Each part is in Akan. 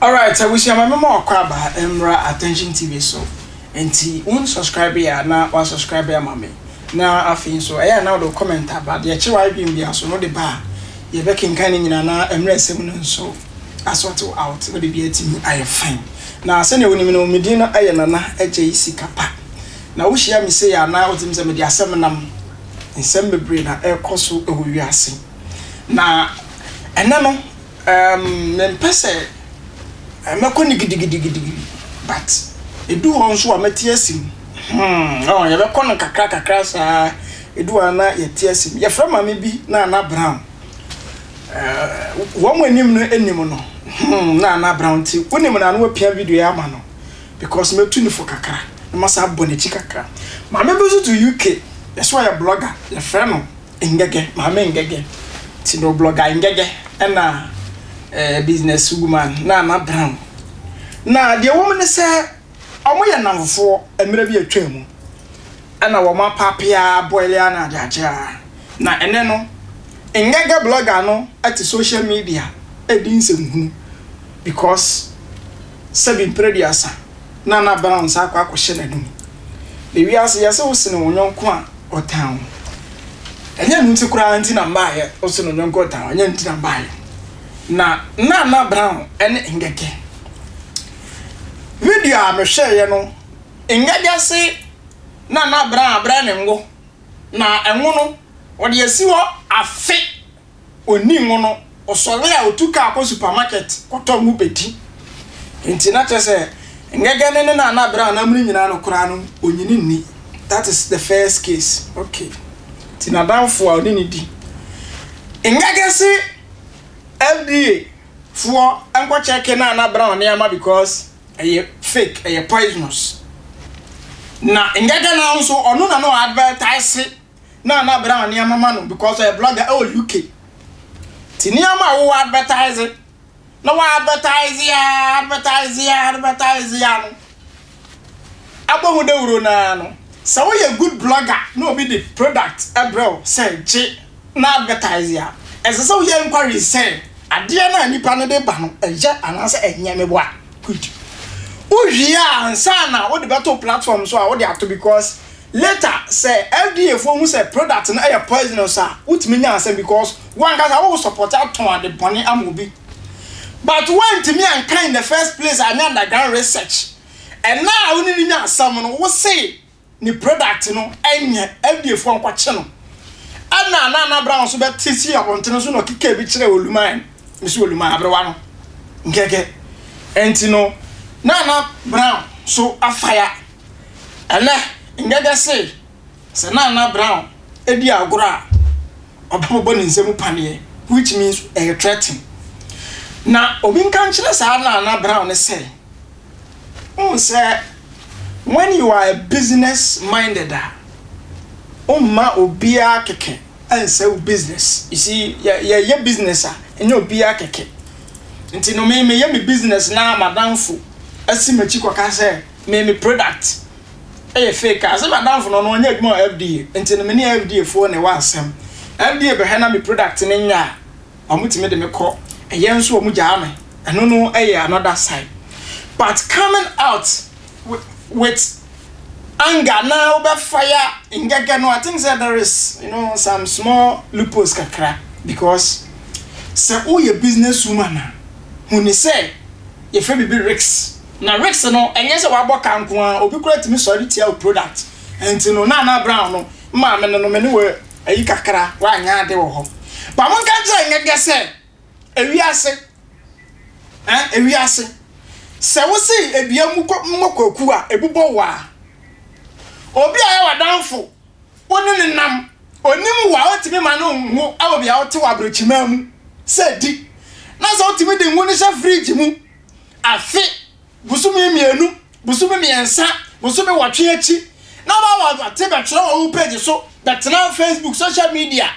Alright, abusua, ma mema wakɔ aba mmra Attention TV so. Nti won subscribe a, na wa subscribe ama me. Na afei nso ɛyɛ a na wode comment aba deɛ ɛkyerɛ w'adwene bia so no de ba a, yɛbɛkenkan ne nyinaa na mmerɛ asɛm no nso asort out na biribi atumi ayɛ fine. Na sɛnea wonim no, me din no ɛyɛ Nana Agyei Sika Pa. Na wohyia me sei a, na wotumi sɛ mede asɛm nam. Nsɛm bebree na ɛrekɔ so wɔ wiase. Na ɛnɛ no, mempɛ sɛ mɛkɔ no gidigidigidi, but ɛdu hɔ nso a mɛte asi mu. Ɔn, yɛbɛkɔ no kakra kakra saa, ɛdu hɔ a na yɛte asi mu. Yɛfrɛ maame bi Nana Brown. Wɔn anim no anim no, Nana Brown nti wonim no a na wapia video yi ama no because mɛtu ne fo kakra na masa abɔ n'akyi kakra. Maame bi nso te UK, yɛsɛ ɔyɛ blogger, yɛfrɛ no Ngege, Maame Ngege. Nti no blogger Ngege ɛna business woman Nana Brown. Na deɛ ɛwɔ mu ne sɛ wɔn yɛ nnamfofoɔ mmerɛ bi atwa mu, ɛna wɔn apapea boile a na adeagye a. Na ɛnɛ no Ngege blogger no te social media ɛredi nsɛmhunu because sɛbi mprɛduasa Nana Brown nsa akɔ akɔhyɛ n'anum. Na wiase yɛse wo sene wo yɔnko a ɔtan wo. Ɛnyɛ ɛno nti koraa nti na mbaeɛ, wo sene wo yɔnko ɔtan wo, ɛnyɛ nti na mbaeɛ. Na Nana Brown ne Ngege. Video a mehwɛeɛ no, Ngege se Nana Brown abrɛ ne ngo, na ngo no ɔde asi hɔ afe. Onni ngo no, ɔsɔre a otu kaa kɔ supermarket kɔtɔ ngo bedi. Enti na kyerɛ sɛ Ngege ne ne nana bere a na mu no nyinaa no koraa no onyini nni. That is the first case. Okay. Nti n'adamfo a ɔne no di. Ngege se FDA foɔ nkɔ kyɛke Nana Brown nneɛma because ɛyɛ fake, ɛyɛ poisonous. Na Ngege no nso ɔno na na ɔadvertise Nana Brown nneɛma ma no because ɔyɛ blogger ɛwɔ UK. Ti nneɛma a wowɔ advertise na wɔ advertise ya, advertise ya, advertise ya no abɔ ho dawuro naa no, sɛ woyɛ good blogger na obi de product ɛbrɛ wo sɛ gye na advertise a, ɛsɛ sɛ woyɛ inquiry sɛ adeɛ no a nipa no de ba no ɛyɛ anaasɛ ɛnyɛ, meboa. Good. Wowie a, ansa na wode bɛto platform so a wode ato, because later sɛ FDA foɔ hu sɛ product no ɛyɛ poisonous a, wotumi nya asɛm because wankasa wo support atɔn ade bɔne ama obi. But woantumi anka in the first place, anyɛ underground research. Ɛna a wo ne no nya asɛm no, wo se ne product no ɛnyɛ, FDA foɔ nkɔkye no. Ɛna Nana Brown nso bɛte si abɔntene so na ɔkeka bi kyerɛ Oluman, mesi Oluman aberewa no nkɛkɛ. Ɛnti no Nana Brown so afaya. Ɛnɛ Ngege se sɛ Nana Brown di agorɔ a, ɔbɛbobɔ ne nsam paneɛ, which means ɛyɛ threaten. Na obi nka nkyerɛ saa Nana Brown ne sɛ, wohu sɛ when you are a business minded a, womma obiara kɛkɛ ɛnsɛ wo business. You see, yɛyɛ business a, ɛnyɛ obiara kɛkɛ. Nti no me meyɛ me business na madamfo asi m'akyi kɔka sɛ me product ɛyɛ fake a, sɛ madamfo no, ɔno ɔnyɛ adwuma wɔ FDA, nti no me ne FDA foɔ na ɛwɔ asɛm. FDA bɛhwɛ na me product no nyɛ a, ɔmo tumi de me kɔ, ɛyɛ nso ɔmo gyaa me. Ɛno no ɛyɛ another side. But coming out with anger na wobɛfire Ngege no, I think sɛ there is some small loopholes kakra, because sɛ woyɛ business woman a, hu ne sɛ yɛfrɛ biribi risk. Na risk no, ɛnyɛ sɛ wabɔ ka nko a, obi koraa tumi sɔre tia wo product. Nti no Nana Brown no maame no me ne wɔ ayi kakra, wanyɛ ade wɔ hɔ. Ba monka nkyerɛ Ngege sɛ ewiase, eh, ewiase, sɛ wo se edua mu kɔ mmɔ kwaku a, ebubɔ wo a, obi a ɔyɛ w'adamfo, wo ne ne nam, onim wo a, ontumi ma no nwo wɔ bea wote wɔ aborɔkyimaa mu sɛ di. Na sɛ wotumi de ngo no hyɛ fridge mu afe, bosome 2, bosome 3, bosome 8 akyi, na waba wate bɛtwerɛ wɔ wo page so, bɛtena Facebook, social media,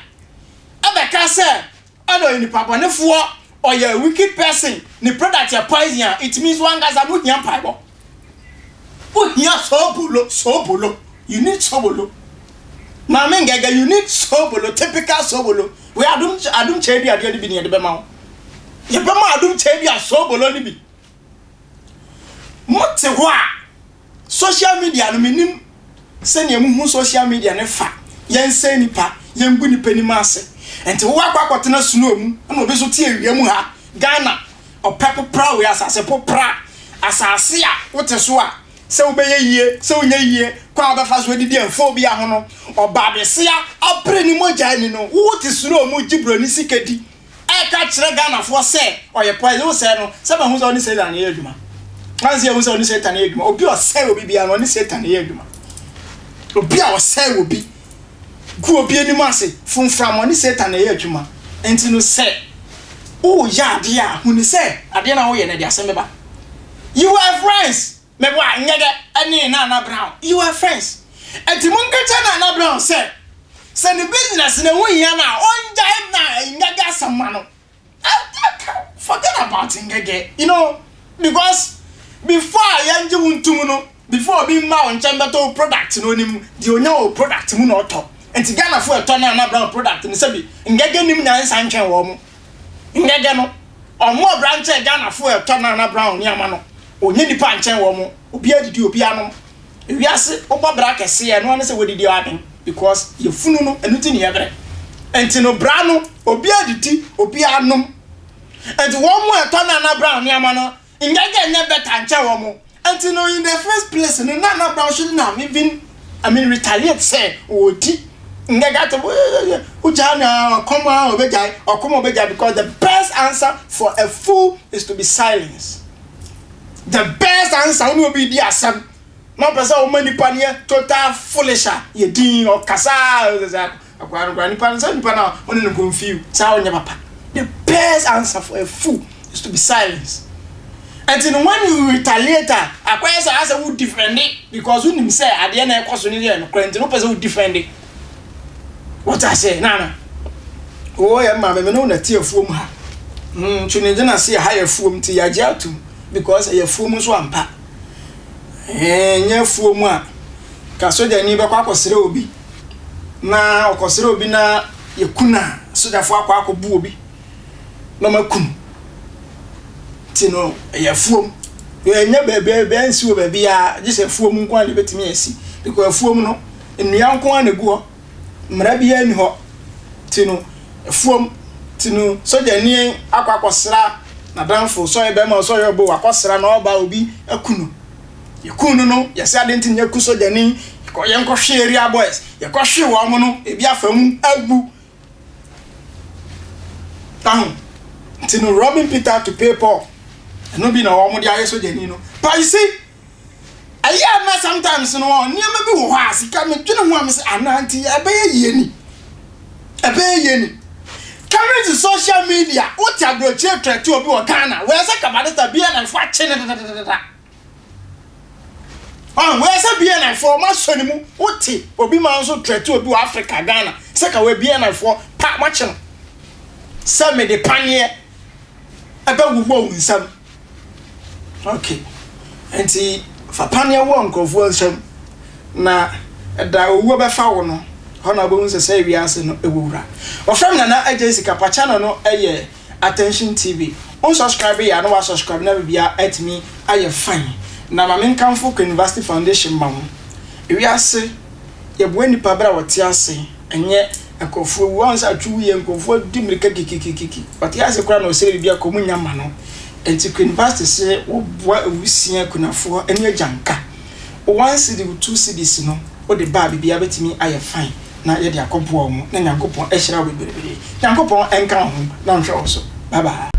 ɛbɛka sɛ ɛna ɔyɛ nipa bɔnefoɔ, ɔyɛ wicked person, ne product yɛ poison a, it means wankasa no wohia mpaebɔ. Wohia sobolo, sobolo. You need sobolo. Maame Ngege, you need sobolo, typical sobolo. We adum adum kyɛ bi adeɛ no bi ne yɛde bɛma wo. Yɛbɛma adum kyɛ bi a sobolo no bi. Mote hɔ a, social media no menim sɛnea muhu social media no fa, yɛnsɛe nnipa, yɛngu nnipa anim ase. Nti wo akɔ akɔtena snow mu ɛna obi nso te awia mu ha, Ghana, ɔpɛ popra wei, asase popra, asase a wote so a sɛ wobɛyɛ yie, sɛ wonyɛ yie, kwan a wobɛfa so adidi ɛmfa obiara ho no, ɔbaabesia apere ne mogya ani no, wo te snow mu gye buroni sika di. Ɛka kyerɛ Ghanafoɔ sɛ ɔyɛ poison wo sɛɛ no sɛ mahu sɛ ɔne Satan yɛ adwuma ansa yɛhu sɛ ɔne Satan yɛ adwuma obi a ɔsɛe obi biara no ɔne Satan yɛ adwuma obi a ɔsɛe obi gu obi anim ase fomfram ɔne Satan yɛ adwuma nti no sɛ woyɛ adeɛ a huni sɛ adeɛ no a woyɛ no ɛde asɛm bɛba you are friends meboa nyɛ dɛ ɛne Nana Brown you are friends nti monka kyerɛ Nana Brown sɛ Sɛ ne business no ho hia no a, ɔngyae na Ngege asɛm ma no. Forget about Ngege, you know, because before a yɛngye wo ntum no, before obi mma wo nkyɛn bɛtɔ wo product no, onim deɛ onya wɔ wo product mu na ɔtɔ. Nti Ghanafoɔ ɛtɔ Nana Brown product no, sɛbi Ngege nim nyansa nkyɛn wɔn. Ngege no, ɔmmɔ bra nkyɛn Ghanafoɔ ɛtɔ Nana Brown nneɛma no, ɔnyɛ nipa nkyɛn wɔn. Obiara didi, obiara nom. Ewiase wobɔ bra kɛse a ɛno ara ne sɛ wadidi aben because yɛfunu no ɛno nti ne yɛbrɛ nti no bra no obiara didi obiara nom nti wɔn mo ɛtɔ Nana Brown nneɛma no nyɛ nyɛ better nkyɛn wɔn mo nti no in the first place no Nana Brown shouldn't have even I mean retaliate sɛ ɔdi ngɛgɛ ate wogyaa na ɔkɔm a ɔbɛgyae ɔkɔm a ɔbɛgyae because the best answer for a fool is to be silence. The best answer wo ne obi di asɛm na ɔpɛ sɛ ɔma nipa no yɛ total foolish a yɛ din ɔkasa sɛ akwaa no koraa nipa no sɛ nipa no a ɔne no confuse saa ɔnyɛ papa. The best answer for a fool is to be silence. Ɛnti no when you retaliate a akɔyɛ sɛ asɛ wo defend because wonim sɛ adeɛ na ɛkɔ so no yɛ nokorɛ nti no wopɛ sɛ wo defend. Wote aseɛ? Nana, oo yɛ maame, me ne wo na te afuom ha. Mm, Twene se ha yɛ afuom nti yɛagye atom because ɛyɛ afuom nso ampa. Ɛɛ, nyɛ afuom a, ka sogyani bɛkɔ akɔsrɛ obi na ɔkɔsrɛ obi na yɛku no a, sogyafoɔ akɔ akɔbu obi na ɔmaku no. Nti no, ɛyɛ afuom. Ɛnyɛ baabi a ɛnsi wɔ baabi a, gye sɛ afuom nko ara na ɛbɛtumi asi because afuom no, Nnua nko ara na egu hɔ, mmara biara nni hɔ. Nti no, afuom nti no, sogyani akɔ akɔsra n'adamfo, sɛ ɔyɛ barima o, sɛ ɔyɛ ɔbaa o, wakɔsra na ɔreba a obi aku no. Yɛkuu no no, yɛse adɛn nti na yɛaku sogyani? Yɛkɔ yɛnkɔhwe area boys. Yɛkɔhwe wɔn no, ebi afa mu awu. Ahu? Nti no, robbing Peter to pay Paul. Ɛno bi na wɔn de ayɛ sogyani no. But you see, Ɛyɛ a na sometimes no nneɛma bi wɔ hɔ a sika medwene ho a mesɛ anaa nti ɛbɛyɛ yie ni ɛbɛyɛ yie ni coming to social media wote aburokyire trɛte obi wɔ Ghana wɔyɛ sɛ kabalista BNI fo akye ne dadadadada ɔn wɔyɛ sɛ BNI fo ɔmo asɔ ne mu wote obi ma nso trɛte obi wɔ Africa Ghana sɛ ka wɔ BNI fo pa mo akye no sɛ mede paneɛ ɛbɛwowɔ wo nsam Ok, nti fa paneɛ wɔ nkurɔfoɔ nsam na ɛda owuo bɛfa wo no, hɔ na wobɛhu sɛ sɛ wiase no ɛwɔ wura. Wɔfrɛ me Nana Agyei Sikapa, channel no yɛ Attention TV. Wo nsubscribe yɛ a na woasubscribe na biribiara atumi ayɛ fine. Na ma menkamfo Queen University Foundation ma wo. Wiase, yɛboa nnipa berɛ a wɔte ase, ɛnyɛ nkurɔfoɔ wu. Woahu sɛ atwo wuiɛ nkurɔfoɔ di mmirika kikikikiki. Ɔte ase koraa na ɔsrɛ biribi a kɔm nnya mma no. Enti Queen Vasti se woboa awusia, akunafoɔ ne agyanka. Wo one cedi, wo two cedis no wode ba a biribiara bɛtumi ayɛ fine na yɛde akɔboa wɔn na Nyankopɔn ahyira wo bebrebe. Nyankopɔn nka wo ho na ɔnhwɛ wo so. Bye bye.